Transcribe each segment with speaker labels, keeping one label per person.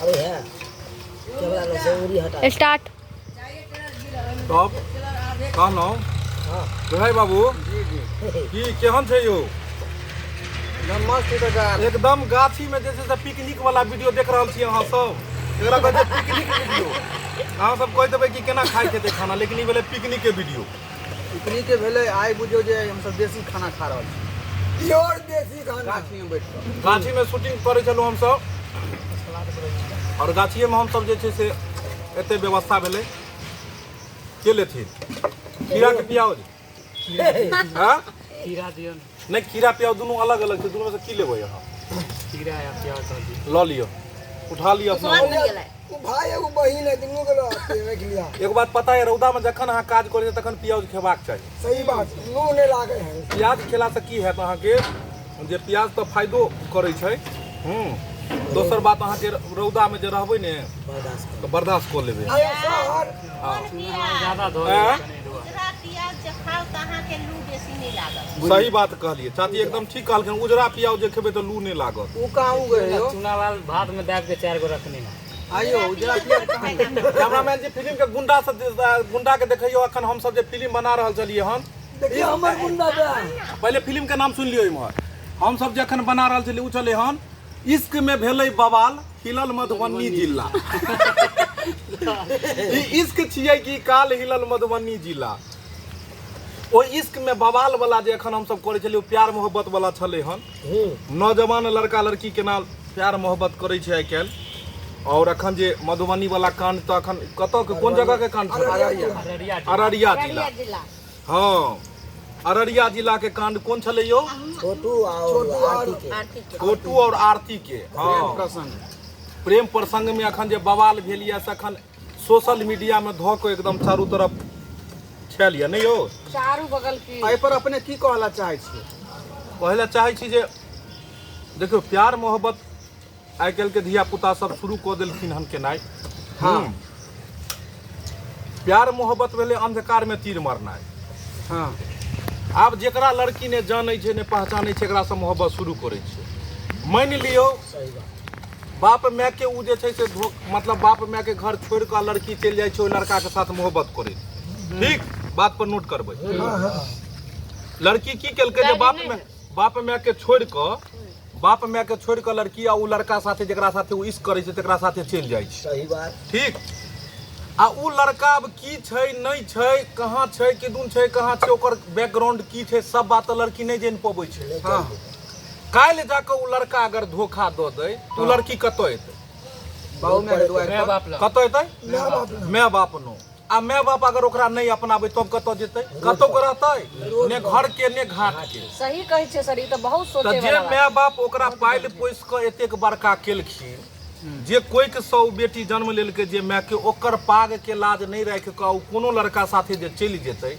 Speaker 1: अरे है कैमरा में से उंगली हटा।
Speaker 2: स्टार्ट।
Speaker 3: तब कहलहुँ भाई बाबू।
Speaker 4: जी जी।
Speaker 3: की केहन छै यौ?
Speaker 4: एकदम मस्त छै सरकार।
Speaker 3: एकदम गाछी में जे छै से पिकनिक वाला वीडियो देख रहल छी अहाँ सब। एकरा कहै छै पिकनिक वीडियो। अहाँ सब कहि देबै कि केना खाइ खेतै खाना, लेकिन ई भेलै पिकनिक के वीडियो।
Speaker 4: पिकनिक के भेलै। आइ बुझियौ जे हमसब देसी खाना खा रहल छी।
Speaker 5: प्योर देसी खाना।
Speaker 4: गाछी में बैठ कऽ।
Speaker 3: गाछी में शूटिंग करै छलहुँ हमसब और गाछिए में हमसब जे छै से एते व्यवस्था भेलै। के लेथिन खीरा के प्याज? हाँ?
Speaker 6: खीरा दियौ ने।
Speaker 3: नहि, खीरा प्याज दुनू अलग अलग छै, दुनू में से की लेबै अहाँ?
Speaker 6: खीरा या प्याज दऽ दियौ।
Speaker 3: लऽ लिअ, उठा लिअ अपना।
Speaker 1: स्वाद मिल गेलै।
Speaker 5: ओ भाई एगो बहिन है, दुनू के रख लिया।
Speaker 3: एगो बात पता है, रौदा में जखन अहाँ काज करै छी तखन प्याज खेबाक चाही।
Speaker 5: सही बात, लू नहि लागे है।
Speaker 3: प्याज खेलासँ की हैत अहाँके जे प्याज तऽ फायदो करै छै। दोसर बात, अहाँके रौदामे जे रहबै ने
Speaker 1: बर्दाश्त
Speaker 3: तऽ बर्दाश्त कऽ लेबै।
Speaker 5: आया शहर।
Speaker 3: हँ।
Speaker 6: ज्यादा धऽ
Speaker 3: आँय?
Speaker 6: देबै कनि दुआरे।
Speaker 7: उजरा प्याज जे खाउ तऽ अहाँके लू बेसी नहि लागत।
Speaker 3: सही बात कहलियै चाची, एकदम ठीक कहलखिन। उजरा प्याज जे खेबै तऽ लू नहि लागत।
Speaker 4: ओ कहाँ उगै है यौ?
Speaker 6: चूनालाल भात में दाबि के 4 गो रखने है।
Speaker 4: आइयो उजरा प्याज कहाँ उगै?
Speaker 3: कैमरामैन जी, फिल्म के गुंडा सब, गुंडा के देखैयौ। अखन हमसब जे फिल्म बना रहल छलियै हन।
Speaker 5: देखिए हमर गुंडा बा।
Speaker 3: पहिले फिल्म के नाम सुनि लियौ। इम्हर हमसब जे अखन बना रहल छलियै ओ छलै हन इश्क में भेलै बवाल हिलल मधुबनी जिला। ई इश्क छियै कि काल हिलल मधुबनी जिला। ओहि इश्क में बवाल वाला जे अखन हमसब करै छलियै ओ प्यार मोहब्बत वाला छलै हन। नौजवान लड़का लड़की केना प्यार मोहब्बत करै छै आइ काल्हि। और अखन जे मधुबनी वाला कांड तऽ अखन कतऽ के कोन जगह के कांड छलै?
Speaker 4: अररिया।
Speaker 6: अररिया जिला।
Speaker 3: अररिया जिला।
Speaker 7: अररिया जिला।
Speaker 3: हँ, अररिया जिला के कांड कोन छलै यौ?
Speaker 1: छोटू और आरती के।
Speaker 7: आरती के।
Speaker 3: छोटू और आरती के। हँ,
Speaker 4: प्रसंग।
Speaker 3: प्रेम प्रसंग में अखन जे बवाल भेल यऽ से अखन सोशल मीडिया में धऽ कऽ एकदम चारू तरफ छायल यऽ, नहि यौ?
Speaker 8: चारू बगल की।
Speaker 4: एहि पर अपने की कहला चाहै छियै?
Speaker 3: कहै लए चाहै छी जे देखियौ, प्यार मोहब्बत आइ काल्हि के धिया पुता सब शुरू कऽ देलखिन हन केनाइ।
Speaker 4: हँ।
Speaker 3: प्यार मोहब्बत भेलै अंधकार में तीर मारनाइ।
Speaker 4: हँ।
Speaker 3: आब जेकरा लड़की ने जानै छै ने पहचानै छै, एकरा से मोहब्बत शुरू करै छै। मानि लियौ
Speaker 1: सही बात।
Speaker 3: बाप माय के ओ जे छै से मतलब बाप माय के घर छोड़ि कऽ लड़की चलि जाइ छै ओहि लड़का के साथ मोहब्बत करै। ठीक बात पर नोट करबै। लड़की की केलकै जे बाप माय के छोड़ि कऽ, बाप माय के छोड़ि कऽ लड़की आ ओ लड़का साथे जेकरा साथे ओ इश्क करै छै तकरा साथे चलि जाइ छै।
Speaker 1: सही बात।
Speaker 3: ठीक। आ ओ लड़का आब की छै नहि छै, कहाँ छै, किदुन छै, कहाँ छै, ओकर बैकग्राउंड की छै, सब बात तऽ लड़की नहि जानि पबै छै।
Speaker 4: हँ।
Speaker 3: काल्हि जाकऽ ओ लड़का अगर धोखा दऽ दै तऽ ओ लड़की कतऽ एतै?
Speaker 4: बाबू माय के दुआरि
Speaker 6: माय
Speaker 4: पर।
Speaker 6: बाप लग।
Speaker 3: कतऽ एतै?
Speaker 5: माय बाप लग।
Speaker 3: माय बाप नो। आ माय बाप अगर ओकरा नहि अपनाबै तब कतऽ जेतै? कतौ के रहतै? ने घर के ने घाट के।
Speaker 8: सही कहै छियै सर, ई तऽ बहुत
Speaker 3: तऽ
Speaker 8: सोचे
Speaker 3: जे
Speaker 8: वाला बात।
Speaker 3: माय बाप ओकरा पालि पोसि कऽ एतेक बड़का केलखिन, जे कोइक सँ ओ बेटी जन्म लेलकै जे माय के, ओकर पाग के लाज नहि राखि कऽ ओ कोनो लड़का साथे जे चलि जेतै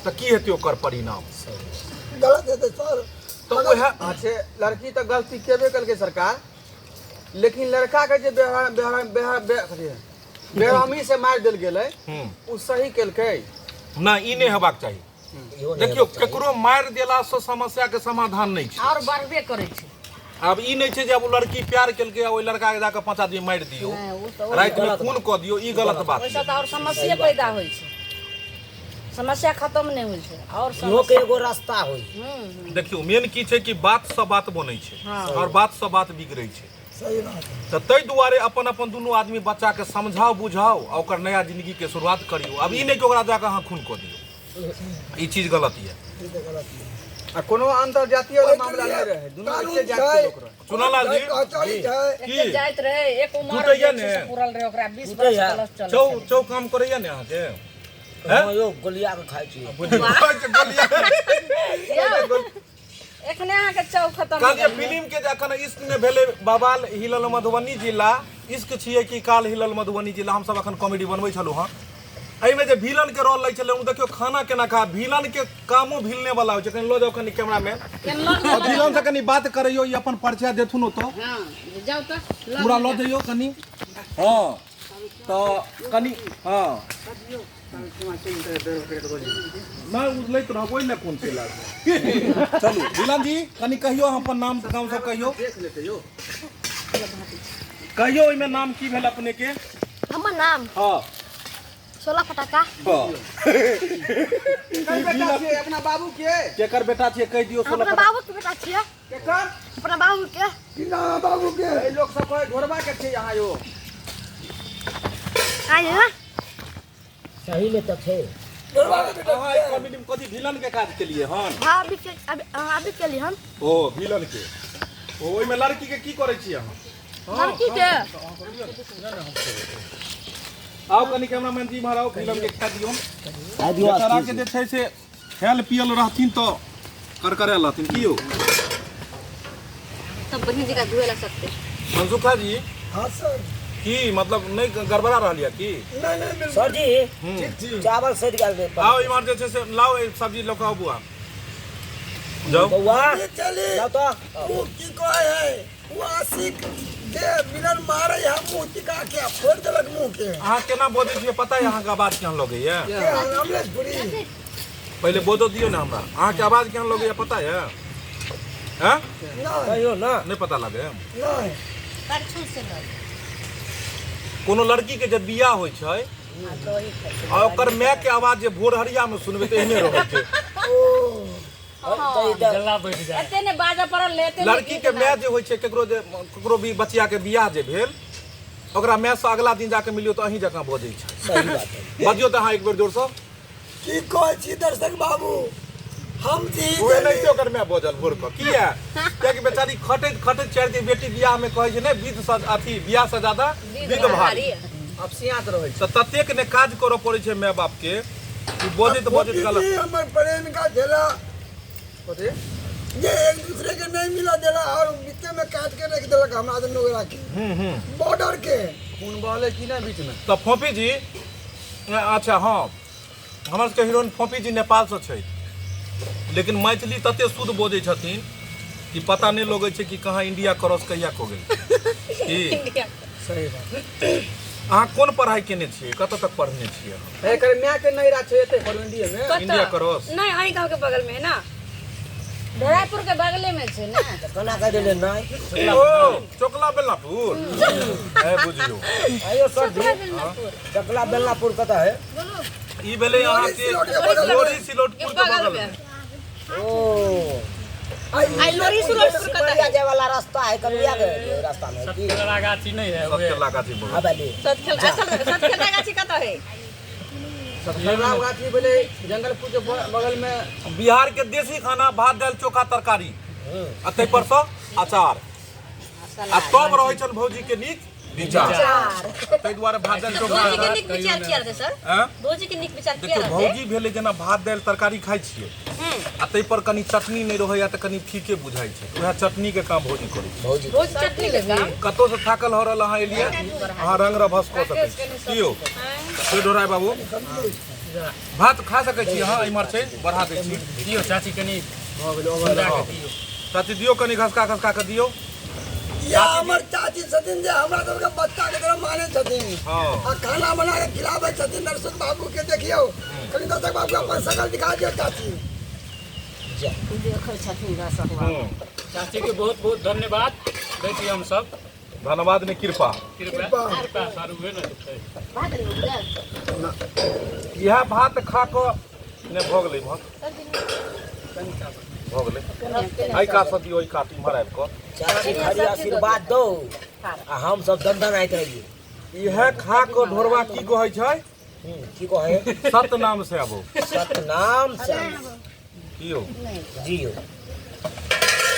Speaker 3: तऽ की हेतै ओकर परिणाम?
Speaker 5: गलत हेतै सर।
Speaker 3: तऽ उएह।
Speaker 4: अच्छे, लड़की तऽ गलती केबे केलकै सरकार, लेकिन लड़का के जे बेहरा बेहरा बेहरा कथी है? बेरहमी से मारि देल गेलै, ओ सही केलकै?
Speaker 3: नहि, ई नहि हेबाक चाही।
Speaker 1: इहो नहि
Speaker 3: देखियौ,
Speaker 1: हेबाक चाही।
Speaker 3: केकरो मारि देलासँ समस्या के समाधान नहि छै।
Speaker 8: आओर बढ़बे करै छै।
Speaker 3: आब ई नहि छै जे आब ओ लड़की प्यार केलकै आ ओहि लड़का के जाकऽ 5 आदमी मारि दियौ,
Speaker 8: नहि, ओ तऽ
Speaker 3: राति मे खून कऽ दियौ, ई गलत बात
Speaker 8: ओहिसँ
Speaker 3: छै।
Speaker 8: तऽ आओर समस्ये पैदा होइ छै, समस्या खतम नहि होइ छै आओर
Speaker 1: इहो के
Speaker 8: समस्या।
Speaker 1: एगो रास्ता होइ।
Speaker 3: देखियौ, मेन की छै कि बात सँ बात बनै छै और बात सँ बात बिगड़ै छै।
Speaker 5: सही बात।
Speaker 3: तऽ ताहि दुआरे अपन अपन दुनू आदमी बच्चा के समझाउ बुझाउ आ ओकर नया जिंदगी के शुरुआत करियौ। आब ई नहि कि ओकरा जाकऽ अहाँ खून कऽ दियौ, ई चीज गलत यऽ।
Speaker 5: ई तऽ गलत यऽ।
Speaker 4: आ कोनो अंतरजातीय वाला मामला नहि रहै, दुनू
Speaker 5: कानून
Speaker 4: एके जाति के
Speaker 5: छै।
Speaker 4: लोक रहै।
Speaker 3: चुनालाल जी।
Speaker 5: कचहरी छै।
Speaker 3: की?
Speaker 8: एके जाइत रहै, एक उमर
Speaker 3: टूटैया
Speaker 8: जे छै
Speaker 3: ने?
Speaker 8: से पूरल रहै ओकरा 20 बरस
Speaker 1: टूटैया।
Speaker 8: प्लस चलै
Speaker 3: चौ
Speaker 8: छलै।
Speaker 3: चौ काम करैया ने अहाँके?
Speaker 1: हँ यौ, गोलिया के खाइ छी।
Speaker 8: यौ, एखने अहाँके चौ खतम
Speaker 3: कहलियै
Speaker 8: भऽ गेल।
Speaker 3: फिल्म के जे अखन इश्क में भेलै बवाल हिलल मधुबनी जिला, इश्क छियै कि काल हिलल मधुबनी जिला। हमसब अखन कॉमेडी बनबै छलहुँ हँ, एहिमे जे विलन के रोल लै छलै ओ देखियौ खाना केना खा। विलन के कामो भिलने वाला होइ छै। कनि लऽ जाउ कनि कैमरामैन,
Speaker 8: केना
Speaker 3: विलन से कनि बात करैयौ, ई अपन परिचय देथुन ओतऽ।
Speaker 8: हँ, जाउ तऽ लऽ
Speaker 3: पूरा लऽ जइयौ कनि। हँ तऽ कनि, हँ नहि उजलैत रहब, ओहि लए कोन छै लाज। चलू विलन जी, कनि कहियौ अहाँ अपन नाम गाम सब कहियौ।
Speaker 4: देख लेतै यौ।
Speaker 3: कहियो ओहिमे नाम की भेल अपने के?
Speaker 2: हमर नाम
Speaker 3: हाँ।
Speaker 2: 16 फटाका।
Speaker 3: हाँ।
Speaker 4: केकर बेटा छियै? अपना बाबू के?
Speaker 3: केकर बेटा छियै कहि दियौ? 16
Speaker 2: अपना बाबू के बेटा छियै।
Speaker 4: केकर?
Speaker 2: अपना बाबू के।
Speaker 5: की नाम है बाबू के?
Speaker 4: एहि लोक सब कहै ढोरबा के छै यहाँ यो।
Speaker 2: आइए
Speaker 1: सही में तऽ छै।
Speaker 5: ढोरबा के बेटा।
Speaker 3: अहाँ एहि कॉमेडी में कथी विलन के काज केलियै हन?
Speaker 2: हाँ, अभी के अभी अभी केली हम।
Speaker 3: ओ विलन के। ओ ओहिमे लड़की के की करै छियै अहाँ?
Speaker 2: लड़की के
Speaker 3: आउ कनि कैमरामैन जी इम्हर आउ, विलन के खा दियौ।
Speaker 1: खाइ दियौ।
Speaker 3: बेचारा के जे छै से खायल पियल रहथिन तऽ करकरायल रहथिन की यौ?
Speaker 8: सब बढ़िया जगह धुए ला सकते।
Speaker 3: मनसुखा जी।
Speaker 5: हाँ सर।
Speaker 3: की मतलब नहि गड़बड़ा रहल यऽ की?
Speaker 5: नहीं नहीं बिल्कुल।
Speaker 1: सर जी चावल सड़ि गेल रे।
Speaker 3: आउ इम्हर जे छै से लाउ ई सब्जी लऽ कऽ आउ बौआ। जाउ।
Speaker 1: बौआ
Speaker 5: ये चली।
Speaker 1: जाउ तऽ।
Speaker 5: वो की कहै है वो आशिक जे मिलन मारे है मुंह टिका के फोड़ देलक मुंह के।
Speaker 3: अहाँ केना बजै छियै पता यऽ अहाँके आवाज केहन लगैया?
Speaker 5: के अमलेश पुरी।
Speaker 3: पहिले बजऽ दियौ ने हमरा। अहाँके आवाज केहन लगैया पता यऽ? हैं?
Speaker 5: नहीं।
Speaker 1: कहियौ ने।
Speaker 3: नहि पता लगैया?
Speaker 5: नहीं।
Speaker 7: करछुल से लऽ।
Speaker 3: कोनो लड़की के जब बियाह होइ छै आ ओकर माय के आवाज जे भोरहरिया में सुनबै तऽ एहने रहै छै।
Speaker 1: तऽ ई तऽ
Speaker 6: गल्ला बैठ जाए।
Speaker 8: एते ने बाजा पड़ल ले एते ने
Speaker 3: लड़की के माय जे होइ छै केकरो जे केकरो भी बचिया के बियाह जे भेल ओकरा माय से अगला दिन जाके मिलियौ तऽ अहीं जकाँ बजै छै।
Speaker 1: सही बात है।
Speaker 3: बजियौ तऽ अहाँ एक बेर जोरसँ।
Speaker 5: की कहै छी दर्शक बाबू, हम जी
Speaker 3: ओ एनाहिते ओकर माय बजल भोर कऽ। किया? कियाकि बेचारी खटैत खटैत 4 दिन बेटी बियाह में कहै छै ने विध से अथी बियाह से ज्यादा विध भारी।
Speaker 4: अपसियात रहै छै।
Speaker 3: तऽ ततेक ने काज करऽ पड़ै छै माय बाप के कि बजैत बजैत गलत।
Speaker 5: हमर प्रेमिका छला
Speaker 4: कथी?
Speaker 5: जे एक दूसरे के नहीं मिला देला और बीचे में काट के रख देलक हमरा दुनू गोरा के बॉर्डर के।
Speaker 4: खून बहलै कि नहि बीच में?
Speaker 3: तऽ फोपी जी अच्छा हाँ हमर सबके हीरोइन फोपी जी नेपालसँ छै लेकिन मैथिली तते शुद्ध बजै छथिन कि पता नहि लगै छै कि कहाँ इंडिया क्रॉस कहिया कऽ गेल। की
Speaker 4: सही बात।
Speaker 3: अहाँ कोन पढ़ाई केने छियै? कतऽ तक पढ़ने छियै अहाँ?
Speaker 4: एकर माय के नैहरा छै एते इंडिया में।
Speaker 8: कतऽ?
Speaker 3: India cross.
Speaker 8: नहीं अहीं गाँव के बगल में है ना, ढोरापुर के बगले में छै ना।
Speaker 1: तऽ केना कहि देलियै नहि?
Speaker 3: ओ चोकला बेलनापुर है बुझियौ।
Speaker 1: आइयो सर जी चकला बेलनापुर कतऽ है?
Speaker 3: ई भेलै अहाँके
Speaker 5: सिलौट के बगल में।
Speaker 3: लोरी सिलौटपुर के
Speaker 8: बगल
Speaker 3: बगल
Speaker 8: में।
Speaker 3: में।
Speaker 1: ओ
Speaker 8: आई लोरी सिलौटपुर कतऽ
Speaker 1: सिमरिया
Speaker 8: है?
Speaker 1: जाय वाला रास्ता है कलुआ के रास्ता में की?
Speaker 6: सतखेला गाछी नहीं है उहे।
Speaker 3: सतखेला गाछी बगल।
Speaker 1: हाँ बाली।
Speaker 8: सतखेला सतखेला गाछी कतऽ है?
Speaker 4: सतखला गाछी भेलै जंगलपुर के बगल में।
Speaker 3: बिहार के देसी खाना भात दालि चोखा तरकारी आ ताहि पर सँ अचार आ तब रहै छनि भौजी के नीक विचार। ताहि दुआरे भात दालि चोखा
Speaker 8: भौजी के नीक विचार किया रहतै सर?
Speaker 3: आँय?
Speaker 8: भौजी के नीक विचार किया
Speaker 3: देखियौ
Speaker 8: रहतै?
Speaker 3: भौजी भेलै जेना भात दालि तरकारी खाइ छियै आ ताहि पर कनि चटनी नहि रहैया तऽ कनि फीके बुझाइ छै, उएह चटनी के काम भौजी करै छै।
Speaker 1: भौजी
Speaker 8: भौजी चटनी के काम।
Speaker 3: कतौ से थाकल हरल अहाँ एलियै अहाँ रंग रभस कऽ सकै छी। की यौ से ढोराय बाबू भात खा सकै छी अहाँ? इम्हर छै बढ़ा दै छी।
Speaker 6: दियौ चाची कनि
Speaker 4: भऽ गेलै ओवर।
Speaker 6: मिला के दियौ।
Speaker 3: चाची दियौ कनि घसका घसका कऽ दियौ।
Speaker 5: या हमर चाची छथिन जे हमरा सबके बच्चा के तरह मानै छथिन
Speaker 3: हाँ।
Speaker 5: आ खाना बना के खिलाबै छथिन दर्शक बाबू के। देखियौ कनि दर्शक बाबू के अपन शकल दिखा दियौ चाची।
Speaker 8: देखै छथिन दर्शक बाबू।
Speaker 6: चाची के बहुत बहुत धन्यवाद दै छी हम सब।
Speaker 3: धन्यवाद ने कृपा।
Speaker 6: कृपा कृपा सर उहे ने छै।
Speaker 7: भात नहि उपजल?
Speaker 3: इएह भात खा कऽ नहि भऽ गेलै भात भऽ गेलै। एहि कातसँ दियौ एहि कात इम्हर आबि कऽ।
Speaker 1: चाची खाली आशीर्वाद दो आ हम सब दंदन आइत रहिए।
Speaker 3: इएह खा कऽ ढोरबा की कहै छै?
Speaker 1: की कहै?
Speaker 3: सतनाम से आबो।
Speaker 1: सतनाम से
Speaker 3: की यौ?
Speaker 1: जी यौ।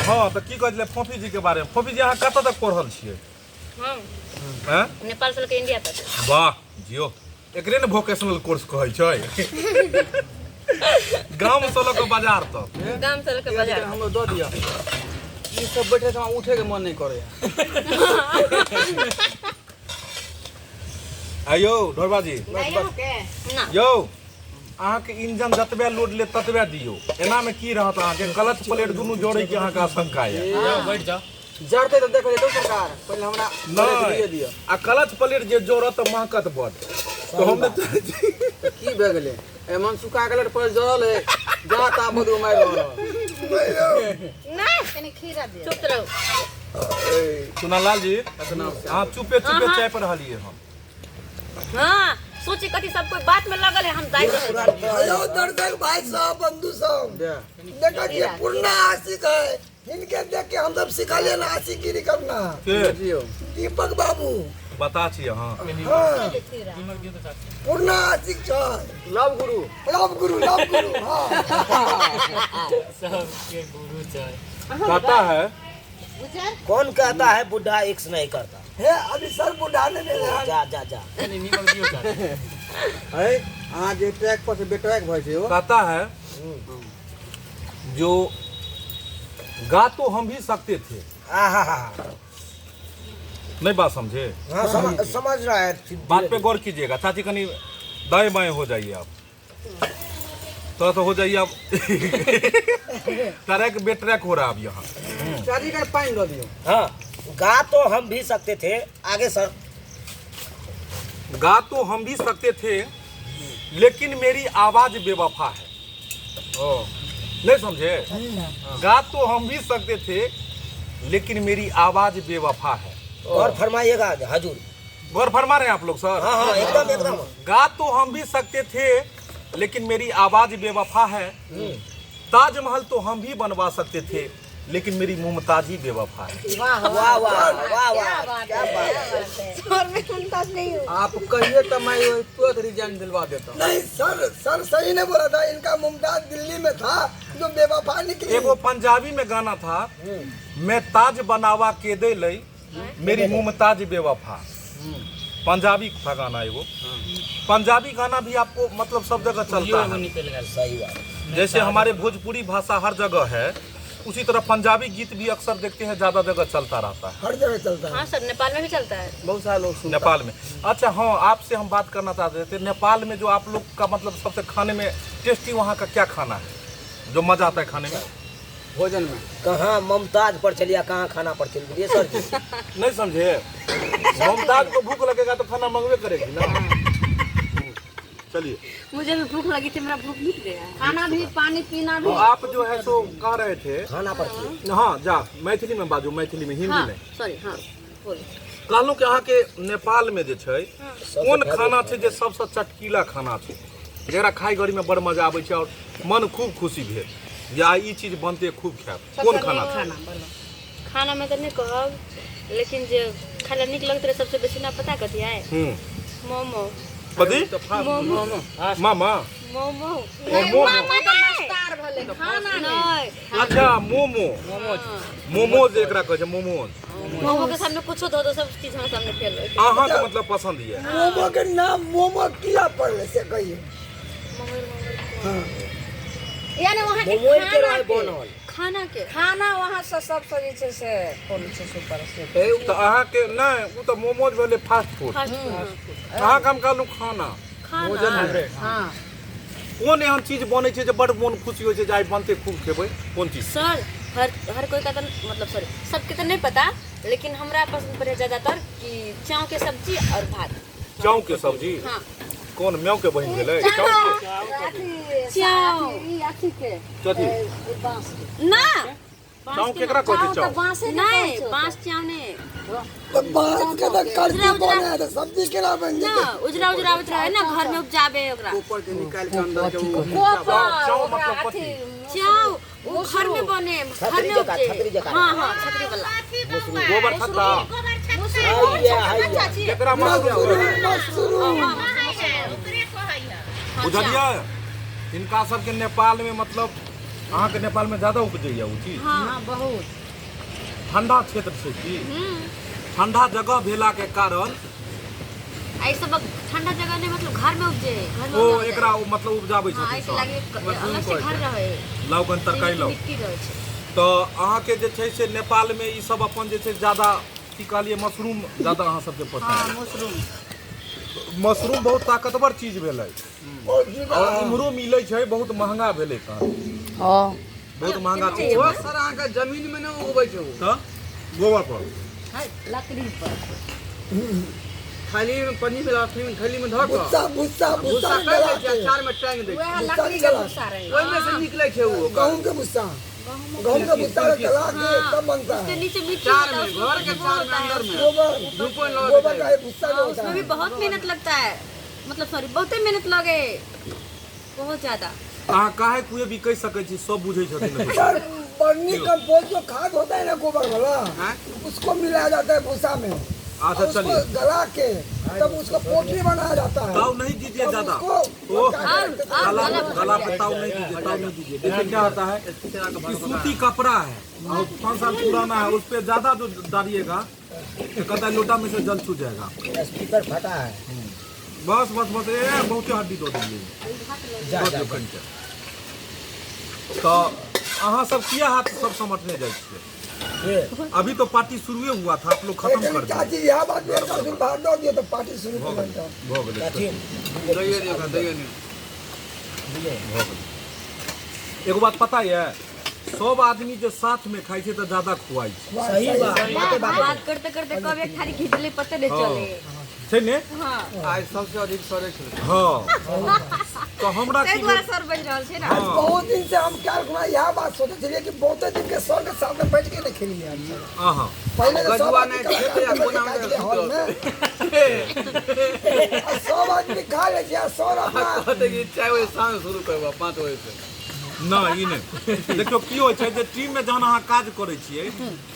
Speaker 3: हाँ तऽ की कहै छलै फोफी जी के बारे में? फोफी जी अहाँ कतऽ तक पढ़ल छियै?
Speaker 8: हम
Speaker 3: हैं?
Speaker 8: नेपाल से लऽ इंडिया तक।
Speaker 3: वाह जियो एकरे ने वोकेशनल कोर्स कहै छै। गाम से लऽ कऽ बाजार तक।
Speaker 8: गाम से लऽ के बाजार।
Speaker 4: हमरो दऽ दिअ। ई सब बैठे हमरा उठे के मन नहीं करे।
Speaker 3: आइयो ढोरबा जी
Speaker 8: ना
Speaker 3: यौ अहाँके इंजन जतबे लोड ले ततबे दियौ। एना में की रहत अहाँके क्लच प्लेट दुनू जोड़े के अहाँके आशंका यऽ।
Speaker 6: जाओ बैठ जाओ।
Speaker 4: जरते तऽ देखल जेतौ सरकार पहिले हमरा
Speaker 3: नहि
Speaker 4: दिअ।
Speaker 3: आ क्लच प्लेट जे जोड़त तऽ महकत बड। तऽ हम नहि चाहै छी।
Speaker 4: की भए गेलै? एमन सुखा गेलै पर जरल है जा ता बदू मारि रहल।
Speaker 8: नहीं
Speaker 7: कनि खीरा दिअ।
Speaker 8: चुप रहो।
Speaker 3: चुनालाल जी, अहाँ चुपे चुपे चाय पर रहलियै हम।
Speaker 8: हाँ, सोचे कथी सब कोई बात में लगल है, हम दाई रहल।
Speaker 5: हेलो दर्शक भाई साहब, बंधु साहब, देखा ये पूर्ण आशिक है, इनके देख के हम सब सिखा ना आशिकीरी करना।
Speaker 3: के?
Speaker 5: दीपक बाबू
Speaker 3: बता छी अहाँ।
Speaker 5: हाँ, पूर्ण आशिक छै।
Speaker 4: लव गुरु,
Speaker 5: लव गुरु, लव गुरु। हाँ,
Speaker 6: सबके गुरु छै।
Speaker 3: कहता है
Speaker 1: कौन कहता है बुढ़ा एक्स नहीं करता?
Speaker 5: हे अभी सर बुढ़ा ने मिले।
Speaker 1: जा जा जा।
Speaker 4: है अहाँ जे ट्रैक पर से बेट्रैक भऽ छै ओ।
Speaker 3: कहता है जो गा तो हम भी सकते थे।
Speaker 1: आहा हा।
Speaker 3: नहीं बात समझे?
Speaker 1: हाँ, समझ रहा है।
Speaker 3: बात पे गौर कीजिएगा चाची, कनी दाएं बाएं हो जाइए आप, थोड़ा सा हो जाइए आप। ट्रैक बेट्रैक हो रहा है अब यहाँ।
Speaker 4: चाची का पानि दऽ दियौ।
Speaker 1: हाँ, गा तो हम भी सकते थे। आगे सर।
Speaker 3: गा तो हम भी सकते थे, लेकिन मेरी आवाज बेवफा है। नहीं समझे? गा तो हम भी सकते थे, लेकिन मेरी आवाज बेवफा है।
Speaker 1: और फरमाइएगा हजूर।
Speaker 3: गौर फरमा रहे हैं आप लोग सर?
Speaker 1: हाँ हाँ, एकदम एकदम।
Speaker 3: गा तो हम भी सकते थे, लेकिन मेरी आवाज बेवफा है। ताजमहल तो हम भी बनवा सकते थे, लेकिन मेरी मुमताज ही बेवफा है।
Speaker 1: वाह वाह वाह वाह, क्या बात है।
Speaker 2: सर में मुमताज नहीं हूँ।
Speaker 4: आप कहिए तो मैं तुरंत रिजाइन दिलवा देता हूँ।
Speaker 5: नहीं सर, सर सही नहीं बोला था, इनका मुमताज दिल्ली में था जो बेवफा निकली।
Speaker 3: एगो पंजाबी में गाना था, मैं ताज बनावा के दे लई, मेरी मुमताज बेवफा। पंजाबी था गाना एगो। पंजाबी गाना भी आपको मतलब सब जगह चलता है।
Speaker 1: सही बात।
Speaker 3: जैसे हमारे भोजपुरी भाषा हर जगह है, उसी तरह पंजाबी गीत भी अक्सर देखते हैं ज्यादा जगह चलता रहता है।
Speaker 5: हर जगह चलता है।
Speaker 8: हाँ सर, नेपाल में भी चलता है,
Speaker 4: बहुत सारे लोग सुनते।
Speaker 3: नेपाल में। अच्छा हाँ, आपसे हम बात करना चाहते थे, नेपाल में जो आप लोग का मतलब सबसे खाने में टेस्टी वहाँ का क्या खाना है जो मजा आता है खाने में?
Speaker 4: भोजन में
Speaker 1: कहाँ मुमताज पर चलिए, कहाँ खाना पर चलिए सर जी?
Speaker 3: नहीं समझे? मुमताज को भूख लगेगा तो खाना मंगवे करेगी ना। चलिए,
Speaker 8: मुझे भी भूख लगी थी, मेरा भूख मिट गया।
Speaker 7: खाना भी, पानी पीना भी।
Speaker 3: तो आप जो है सो कह रहे थे
Speaker 1: खाना पर चलिए।
Speaker 3: हाँ जा, मैथिली में बाजू, मैथिली में, हिंदी में।
Speaker 8: सॉरी, हाँ बोलो।
Speaker 3: कहलहुँ कि अहाँके नेपाल में जे छै कोन खाना छै जे सबसँ चटकीला खाना छै, जकरा खाय घड़ी में बड़ मजा आबै छै और मन खूब खुशी भेल जे आइ ई चीज बनते खूब खायब, कोन खाना छै?
Speaker 8: खाना में तो नहीं कहब, लेकिन जे खाना नीक लगत रहे सबसे बेसी ना पता कथी है? मोमो।
Speaker 3: कथी?
Speaker 8: मोमो।
Speaker 3: मामा?
Speaker 8: मोमो।
Speaker 3: मोमो।
Speaker 8: खाना नहीं।
Speaker 3: अच्छा मोमो, मोमो जेकरा कहै छै मोमोज।
Speaker 8: मोमो के सामने कुछो धो दो, सब चीज हमरा सामने फेल।
Speaker 3: अहाँ के मतलब पसंद ये?
Speaker 5: मोमो के नाम मोमो किया पड़ले से कहिए।
Speaker 8: यानी वहाँ के
Speaker 1: मोमो के
Speaker 8: खाना
Speaker 1: रहे
Speaker 8: के
Speaker 1: बनल।
Speaker 8: खाना के
Speaker 7: खाना वहाँ से सबसे जे छै से कोन छै सुपर से।
Speaker 3: तऽ अहाँ के नहि, ओ तऽ मोमोज भेलै फास्ट फूड।
Speaker 8: Fast food.
Speaker 3: अहाँ के हम कहलहुँ खाना,
Speaker 8: खाना।
Speaker 7: हाँ,
Speaker 3: कोन एहन चीज बनै छै जे बड़ मोन खुशी होइ छै जे आइ बनतै खूब खेबै, कोन चीज?
Speaker 8: सर हर हर कोई का तो मतलब सॉरी सबके तो नहीं पता, लेकिन हमरा पसंद पड़े ज्यादातर कि चाव के सब्जी और भात।
Speaker 3: चाव के सब्जी?
Speaker 8: हाँ।
Speaker 3: कोन म्याऊ के बहिन भेलै?
Speaker 8: चाव
Speaker 7: अथी के
Speaker 3: कथी?
Speaker 7: बांस
Speaker 8: ना,
Speaker 3: चाव केकरा कहै छै? चाव
Speaker 8: नहीं, बांस चाव नहीं।
Speaker 5: तो बांस के तो कड़की बने है तो सब्जी केना बन
Speaker 8: ना,
Speaker 5: जेतै?
Speaker 8: उजरा उजरा आबैत रहे ना, घर में उपजाबे ओकरा।
Speaker 4: ऊपर के निकाल के अंदर के वो
Speaker 3: चाव मतलब कथी?
Speaker 8: चाव वो घर में बने, घर में उपजे। हाँ हाँ, छतरी वाला।
Speaker 3: गोबर छत्ता। केकरा
Speaker 5: मशरूम।
Speaker 3: बुझलियै? हिनका सबके नेपाल में मतलब अहाँके नेपाल में ज्यादा उपजैया ओ चीज?
Speaker 8: हाँ
Speaker 7: बहुत।
Speaker 3: ठंडा क्षेत्र छै की? ठंडा जगह भेला के कारण
Speaker 8: ऐसे सब ठंडा जगह नहीं, मतलब घर में उपजे, घर में
Speaker 3: ओ
Speaker 8: उपजाबै।
Speaker 3: एकरा ओ मतलब उपजाबै
Speaker 8: हाँ,
Speaker 3: छथिन
Speaker 8: ऐसे
Speaker 3: सब।
Speaker 8: लागे अलग से घर रहे,
Speaker 3: लाउ कन तरकारी लाउ।
Speaker 8: मिट्टी रहे छै।
Speaker 3: तऽ अहाँके जे छै से नेपाल में ई सब अपन जे छै ज्यादा की कहलियै मशरूम ज्यादा अहाँ सबके पसंद।
Speaker 7: मशरूम,
Speaker 3: मशरूम बहुत ताकतवर चीज भेलै और इम्हरो मिलै छै, बहुत महंगा भेलै तहन।
Speaker 7: हाँ
Speaker 3: बहुत महंगा चीज
Speaker 4: ओ सर अहाँके जमीन में नहि उगबै छै ओ,
Speaker 3: तऽ गोबर पर,
Speaker 7: लकड़ी पर,
Speaker 4: थैली में पन्नी में थैली में थैली में धऽ कऽ
Speaker 5: भुस्सा भुस्सा
Speaker 4: भुस्सा
Speaker 5: भुस्सा
Speaker 4: करि दै छै, अचार में टांगि दै छै,
Speaker 7: वएह लकड़ी के भूसा रहे,
Speaker 4: ओहिमे से निकलै छै ओ
Speaker 5: गहूम के भुस्सा। गहूम का भुस्सा गला के तब बनता
Speaker 8: उसके
Speaker 5: है।
Speaker 8: नीचे मिट्टी
Speaker 4: चार
Speaker 8: होता है,
Speaker 4: में
Speaker 8: उसमें
Speaker 4: घर के
Speaker 8: वो
Speaker 4: चार
Speaker 8: होता
Speaker 4: में
Speaker 8: है।
Speaker 4: अंदर में
Speaker 5: गोबर
Speaker 4: धूप में
Speaker 5: गोबर का ये भुस्सा जो
Speaker 8: हाँ,
Speaker 5: होता
Speaker 8: उसमें
Speaker 5: है
Speaker 8: भी बहुत मेहनत लगता है, मतलब सॉरी बहुते मेहनत लगे, बहुत ज्यादा।
Speaker 3: अहाँ काहे कुए भी कहि सकै छी, सब बुझै छथिन।
Speaker 5: सर बर्नी कंपोस्ट जो खाद होता है ना गोबर वाला, उसको मिलाया जाता है भूसा में।
Speaker 3: अच्छा
Speaker 5: और उसको
Speaker 3: चलिए।
Speaker 5: गला के तब उसको पोटली बनाया जाता है।
Speaker 3: ताव नहीं दीजिए
Speaker 5: तब
Speaker 3: ज्यादा।
Speaker 5: उसको
Speaker 3: ओ,
Speaker 5: गला
Speaker 3: गला गला पे ताव नहीं दीजिए, ताव नहीं दीजिए। देखिए क्या होता है कि सूती कपड़ा है और 5 साल पुराना है, उस पर ज्यादा जो डालिएगा तो कहता है लोटा में से जल छू जाएगा।
Speaker 1: स्पीकर फटा है।
Speaker 3: बस बस बस, ए बहुते हड्डी दऽ देलियै।
Speaker 1: जा
Speaker 3: दऽ
Speaker 1: जा
Speaker 3: दियौ कनिके। तऽ अहाँ सब किया हाथ सब समटने जाइ छियै? अभी तो पार्टी शुरुए हुआ था, आप लोग खत्म कर दिए।
Speaker 5: चाची यहाँ बात में एक आदमी बाहर दो दिए तो पार्टी शुरू कर देता।
Speaker 3: भऽ गेलै।
Speaker 1: कथी?
Speaker 4: दैये दियौ, दैये दियौ।
Speaker 3: भऽ गेलै। एगो बात पता ये, सब आदमी जे साथ में खाइ छै तऽ ज्यादा खुआइ छै।
Speaker 1: सही बात, बाते बात।
Speaker 8: बात करते करते कब एक थारी खींच ले पते नहीं चले।
Speaker 3: छै ने?
Speaker 8: हाँ।
Speaker 4: आइ सबसे अधिक सरे छलै।
Speaker 3: हाँ तऽ हमरा
Speaker 8: ताहि
Speaker 3: की
Speaker 8: दुआरे सर बजि रहल छै ना।
Speaker 3: हाँ।
Speaker 5: बहुत दिन से हम क्या यहाँ बात सोचे चलिए कि बहुत दिन के सर के साथ में बैठ के नहीं खेलिए हम सब।
Speaker 3: अहाँ
Speaker 5: पहले तो सब
Speaker 4: गजुआ
Speaker 5: आदमी
Speaker 4: नहीं खेते या
Speaker 5: कलाकार
Speaker 4: कोना में
Speaker 5: बैठ के हॉल में और सब आदमी खा ले छियै, सर अपना
Speaker 4: कहते कि 4 बजे साँझ शुरू करबा, 5 बजे से।
Speaker 3: नहि ई नहि, देखियौ की होइ छै जे टीम में जहन अहाँ काज करै छियै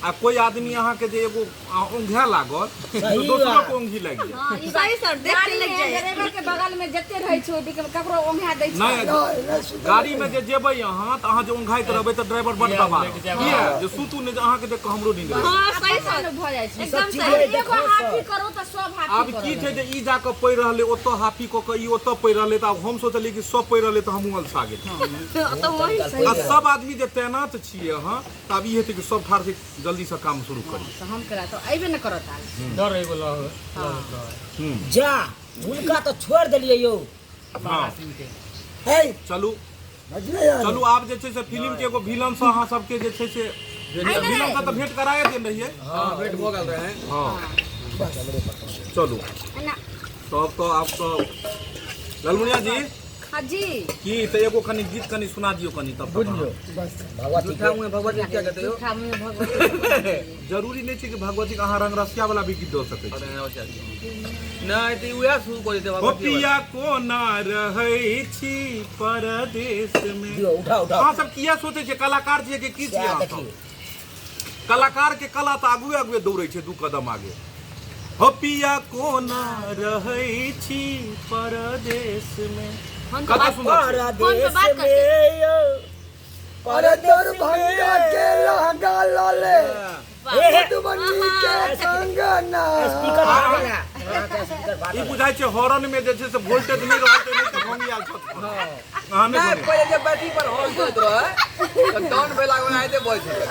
Speaker 3: आ कोई आदमी अहाँके जे एगो औंघा लागल तऽ दोसरो के औंघी लागि जायत।
Speaker 8: सही सर, देख के लग जाए।
Speaker 2: ड्राइवर के बगल में जते रहै छै ओहि के ककरो ओंघा दै छै।
Speaker 3: नहि,
Speaker 5: नहीं, सुतल
Speaker 3: गाड़ी में जे जेबै अहाँ तऽ अहाँ जे औंघाइत रहबै तऽ ड्राइवर बड दबा किया जे सुतू नहि, जे अहाँके देख कऽ हमरो नींद लागि।
Speaker 8: हाँ सही सर,
Speaker 2: भऽ जाइ छै।
Speaker 8: एकदम
Speaker 1: चीज
Speaker 8: सही।
Speaker 1: है।
Speaker 2: एगो
Speaker 1: देखो
Speaker 2: हाथी
Speaker 1: सर।
Speaker 2: करू तऽ सब हाथी
Speaker 3: आब की छै जे ई जाकऽ पड़ि रहलै ओतऽ हाफी कऽ कऽ ई ओतऽ पड़ि रहलै, तऽ आब हम सोचलियै कि सब पड़ि रहलै तऽ हमहूँ अलसा गेलियै।
Speaker 8: तो वही सही।
Speaker 3: आ सब आदमी जे तैनात छियै अहाँ तऽ आब ई हेतै कि सब ठाढ़ छै जल्दी से काम शुरू करी।
Speaker 2: तऽ हम केला तऽ अयबे नहि करत आब।
Speaker 6: डर एगो लग
Speaker 1: जा हुनका तऽ छोड़ि देलियै यौ।
Speaker 3: हाँ
Speaker 5: है
Speaker 3: चलू
Speaker 5: बजले यार।
Speaker 3: चलू आब जे छै से फिल्म के एगो विलन से अहाँ सबके जे छै से विलन से तऽ भेंट कराए देने रहियै।
Speaker 4: हाँ भेंट भऽ गेल रहै।
Speaker 3: हाँ चलू तब तऽ आब तऽ ललमुनिया जी।
Speaker 2: हाँ जी।
Speaker 3: की तऽ एगो कनि गीत कनि सुना दियौ कनि तब
Speaker 1: बुझलियौ
Speaker 5: बस
Speaker 1: भगवती
Speaker 4: झूठा मुँह भगवती क्या कहते हो?
Speaker 2: झूठा मुँह भगवती।
Speaker 3: जरूरी नहि छै कि भगवती के अहाँ रंगरसिया वाला भी गीत दऽ सकै छी।
Speaker 4: नहि तऽ उएह शुरू कऽ देतै
Speaker 3: ओ
Speaker 4: भगवती वाला।
Speaker 3: पिया कोना रहै छी परदेश में।
Speaker 1: दियौ, उठाउ उठाउ।
Speaker 3: अहाँ सब किया सोचै छियै कलाकार छियै कि की छियै?
Speaker 1: सएह
Speaker 3: अहाँ सब
Speaker 1: देखियौ।
Speaker 3: कलाकार के कला तऽ आगुए आगुए दौड़ै छै 2 कदम आगे। हो पिया कोना रहै छी परदेश में। कता सुन्दर छै।
Speaker 1: परदेश
Speaker 8: बात
Speaker 1: में यौ,
Speaker 5: अरे दरभंगा के लहंगा लाले मधुबनी के कंगना।
Speaker 1: स्पीकर फाटल है। अहाँके स्पीकर
Speaker 3: ई
Speaker 1: फाटल है।
Speaker 3: बुझाइ छै हॉर्न में जे छै से वोल्टेज नहि रहल तऽ नहि तऽ घोंघी आयल छत पर। अहाँ नहि
Speaker 4: नहि
Speaker 3: घोंघी।
Speaker 4: पहिले जे बैटरी पर हॉर्न चलैत रहै तऽ डाउन भेला के ओनाहिते बजै छलै।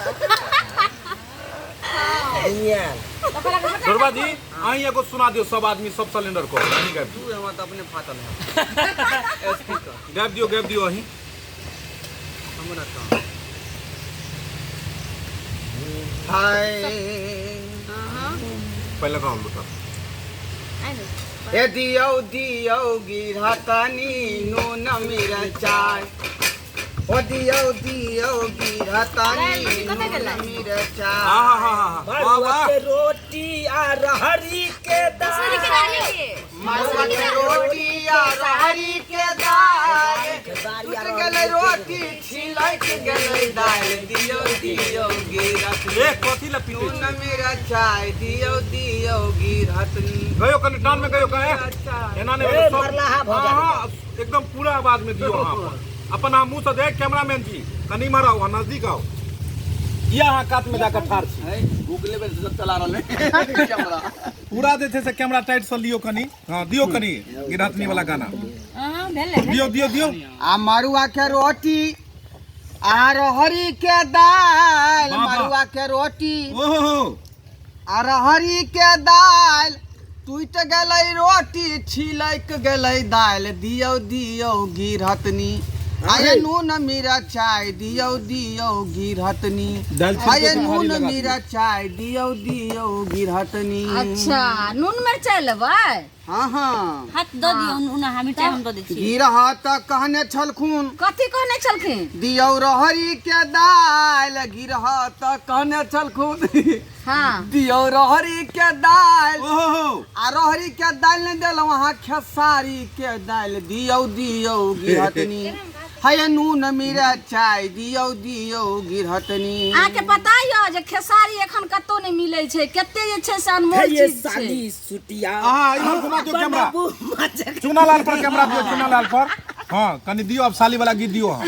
Speaker 1: दुनिया
Speaker 3: दुर्गा जी अहीं एगो सुना दियौ, सब आदमी सब सिलेंडर करू, अहीं गाबि दियौ।
Speaker 4: तू हमरा तऽ अपने फाटल है स्पीकर।
Speaker 3: गाबि दियौ, गाबि दियौ अहीं।
Speaker 4: हमरा कहाँ हाय
Speaker 3: पहिले गाउ लूटा।
Speaker 4: ए दियौ दियौ गिरहतनी नून मिरचाइ, ओ दियौ दियौ गिरहतनी नून मिरचाइ।
Speaker 3: हा हा हा हा वाह
Speaker 1: मड़ुआ
Speaker 3: वाह।
Speaker 1: के रोटी आ रहरी के दाल,
Speaker 4: मड़ुआ के रोटी आ रहरी के दाल, टूट गेलै रोटी छिलक गेलै दालि, दियौ दियौ गिरहतनी
Speaker 3: ए कथी लए पीटै
Speaker 4: नून
Speaker 3: छी?
Speaker 4: मिरचाइ, दियौ दियौ गिरहतनी।
Speaker 3: गयो कनि डान में गयो कहे एना नहि
Speaker 1: ए,
Speaker 3: भेलै, सब
Speaker 1: मरलाहा भऽ जायत।
Speaker 3: हाँ, एकदम पूरा आवाज में दियौ अहाँ अपन अपन अहाँ मुँह से दे। कैमरामैन जी कनि इम्हर आउ, अहाँ नजदीक आउ, किया अहाँ कात में जाकऽ ठाढ़ छी?
Speaker 4: गूगले पे सब चला रहल है कैमरा।
Speaker 3: पूरा जे छै से कैमरा टाइट से लियौ कनि। हाँ दियौ कनि गिरहतनी वाला गाना दियौ दियौ दियौ।
Speaker 4: आ मड़ुआ के रोटी आ रहरी के दालि,
Speaker 3: वाह, वाह।
Speaker 4: मड़ुआ के रोटी
Speaker 3: ओहो
Speaker 4: आ रहरी के दालि, टूटि गेलै रोटी छिलक गेलै दालि, दियौ दियौ गिरहतनी आये नून मिरचाई दियौ दियौ गिरहतनी।
Speaker 3: दालि छील के
Speaker 4: आये
Speaker 3: सोहारी
Speaker 4: नून
Speaker 3: लगा दियौ।
Speaker 4: मिरचाई दियौ दियौ गिरहतनी।
Speaker 2: अच्छा, नून मिरचाई लेबै?
Speaker 4: हाँ हाँ।
Speaker 8: हाथ दऽ दियौ उना, हम मिरचाई हम दऽ दै छी।
Speaker 4: गिरहत कहने छलखुन।
Speaker 2: कथी कहने छलखिन?
Speaker 4: दियौ रहरी के दालि, गिरहत कहने छलखुन।
Speaker 2: हाँ।
Speaker 4: दियौ रहरी के दालि।
Speaker 3: ओहो।
Speaker 4: आ रहरी के दालि नहि देलहुँ अहाँ, खेसारी के दालि दियौ दियौ गिरहतनी। है नून मिरचाई दियौ दियौ गिरहतनी।
Speaker 2: अहाँके पता यऽ जे खेसारी एखन कतौ नहि मिलै छै, कते जे छै से अनमोल
Speaker 1: हे ये
Speaker 2: चीज छै।
Speaker 1: साली सुटिया।
Speaker 3: अहाँ इधर घुमा दियौ कैमरा।
Speaker 1: बनाबू माछक।
Speaker 3: चुनालाल पर कैमरा दियौ, चुनालाल पर। हाँ, कनि दियौ, अब साली वाला गीत दियौ अहाँ।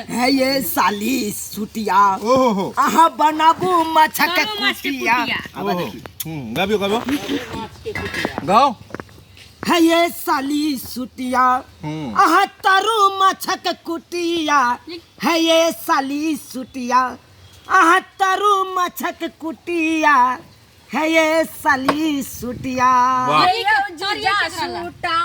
Speaker 1: हे ये साली सुटिया।
Speaker 3: ओहो हो।
Speaker 1: अहाँ बनाबू माछक
Speaker 8: बनाबू माछ के
Speaker 1: कुटिया।
Speaker 8: कुटिया।
Speaker 1: आब देखी।
Speaker 3: गाबियौ गाबियौ। गाओ।
Speaker 1: हे ये साली सुटिया, अहाँ तरू माछक कुटिया। हे ये साली सुटिया, अहाँ तरू माछक कुटिया। हे ये साली सुटिया।
Speaker 3: वाह।
Speaker 2: हे यौ जीजा सूटा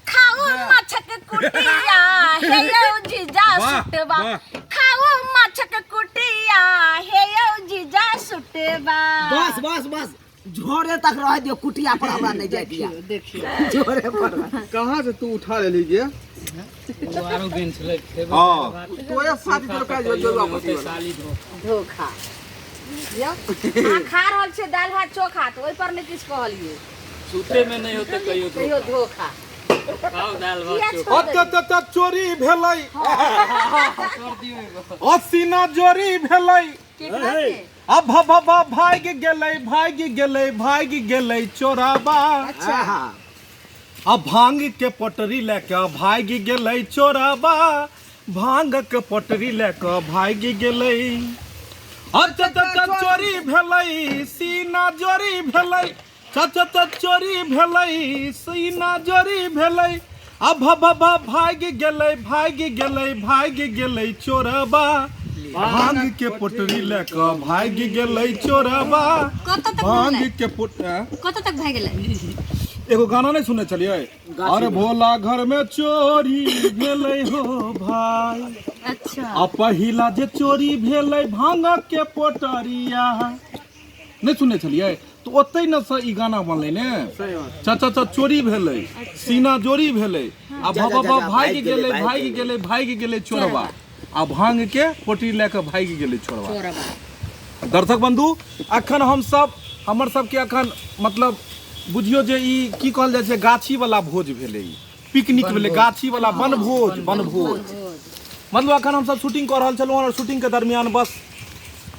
Speaker 2: खाओ माछक कुटिया। हे यौ जीजा
Speaker 3: वाह,
Speaker 2: सुटबा
Speaker 3: वाह।
Speaker 2: खाओ माछक कुटिया। हे यौ जीजा सुटबा।
Speaker 1: बस बस बस, झोरे तक रह दियो, कुटिया पर हमरा नहीं जाय दिया।
Speaker 2: देखियो
Speaker 1: झोरे पर।
Speaker 4: कहाँ से तू उठा ले लीजिए?
Speaker 6: ओ आरो गेन छलै खेबै।
Speaker 3: हाँ।
Speaker 4: तोरे साथ रुपया जो जो वापस
Speaker 6: होतै साली धोखा।
Speaker 2: धोखा यौ, अहाँ खा रहल छियै दालि भात चोखा तऽ ओहि पर नहि किछु कहलियै।
Speaker 6: सुते में नहीं होते कहियो
Speaker 2: कहियो धोखा।
Speaker 6: खाओ दाल भात
Speaker 2: किया
Speaker 6: चोखा।
Speaker 2: छोड़
Speaker 3: अत
Speaker 2: देलियै?
Speaker 3: त चोरी भेलै, असीना जोरी भेलै।
Speaker 2: केकरा के?
Speaker 3: अब भ भ भ भागि गेलै, भागि गेलै, भागि गेलै चोराबा।
Speaker 1: अच्छा।
Speaker 3: आ भांग के पटरी लए कऽ भागि गेलै चोराबा, भांग के पटरी लए कऽ भागि गेलै। अच्छा त चोरी भेलै, सीना जोरी भेलै। चच त चोरी भेलै, सीना जोरी भेलै। आ भ भ भ भागि गेलै, भागि गेलै, भागि गेलै चोरबा, भांग के पटरी लए कऽ भागि गेलै चोरबा।
Speaker 8: कतऽ तक
Speaker 3: भांग
Speaker 8: भेलै?
Speaker 3: के पोट
Speaker 8: कतऽ तक भागि गेलै?
Speaker 3: एगो गाना नहीं सुनने छलियै? अरे भोला घर में चोरी भेलै हो भाई।
Speaker 8: अच्छा।
Speaker 3: आ पहिला जे चोरी भेलै भांग के पोटरिया, नहीं सुनने छलियै? तो ओतै ने से ई गाना बनलै ने। चाचा चा चोरी भेलै, सीना जोरी भेलै, आ
Speaker 1: जा,
Speaker 3: भ भ
Speaker 1: जा,
Speaker 3: भ
Speaker 1: जा,
Speaker 3: भागि गेलै,
Speaker 1: भागि
Speaker 3: भागि गेलै, भागि गेलै चोरबा, आ भांग के पोटरी लए कऽ भागि गेलै चोरबा। दर्शक बंधु, अखन हम सब हमर सबके अखन मतलब बुझियो जे ई की कहल जाइ छै, गाछी वाला भोज भेलै, ई पिकनिक भेलै, गाछी वाला वनभोज। वनभोज मतलब अखन हम सब शूटिंग कऽ रहल छलहुँ और शूटिंग के दरमियान बस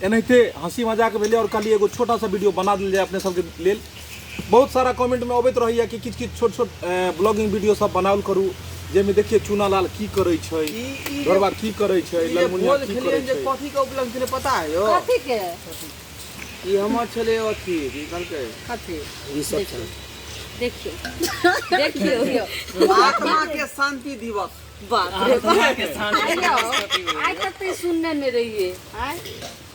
Speaker 3: एनाहिते हंसी मजाक भेलै और कहलियै एगो छोटा सा वीडियो बना देल जाय अपने सबके लेल। बहुत सारा कमेंट में अबैत रहैया कि किछु किछु छोट छोट ब्लॉगिंग वीडियो सब बनाओल करू, जाहिमे देखिए चूनालाल की करै छै, ढोरबा की करै छै,
Speaker 4: ई जे
Speaker 3: ललमुनिया
Speaker 4: भोज
Speaker 3: की
Speaker 4: खेलियै
Speaker 3: करै
Speaker 4: जे
Speaker 3: छै।
Speaker 4: कथी के उपलक्ष्य छलै पता है यौ?
Speaker 2: कथी के?
Speaker 4: ई हमर छलै अथी, की कहलकै?
Speaker 2: कथी?
Speaker 1: ई सब छलै।
Speaker 8: देखियौ देखियौ,
Speaker 4: आत्मा के शांति दिवस।
Speaker 8: बाप रे बाप।
Speaker 2: आइ तक तऽ ई सुनने नहि रहियै। आँय,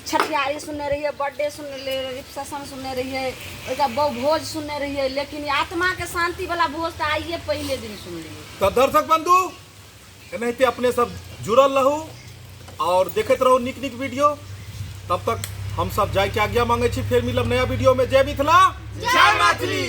Speaker 2: छठियारी सुनने रहियै, बर्थडे सुनने रहियै, रिसेप्शन सुनने रहियै, ओहिके बहु भोज सुनने रहियै, लेकिन ई आत्माके शांति वाला भोज तऽ आइए पहिले दिन सुनलियै।
Speaker 3: तऽ दर्शक बंधु, एनाहिते अपने सब जुड़ल रहू और देखैत रहू नीक नीक वीडियो। तब तक हम सब जायके आज्ञा मांगे छी, फेर मिलब नया वीडियो में। जय मिथिला,
Speaker 4: जय मैथिली।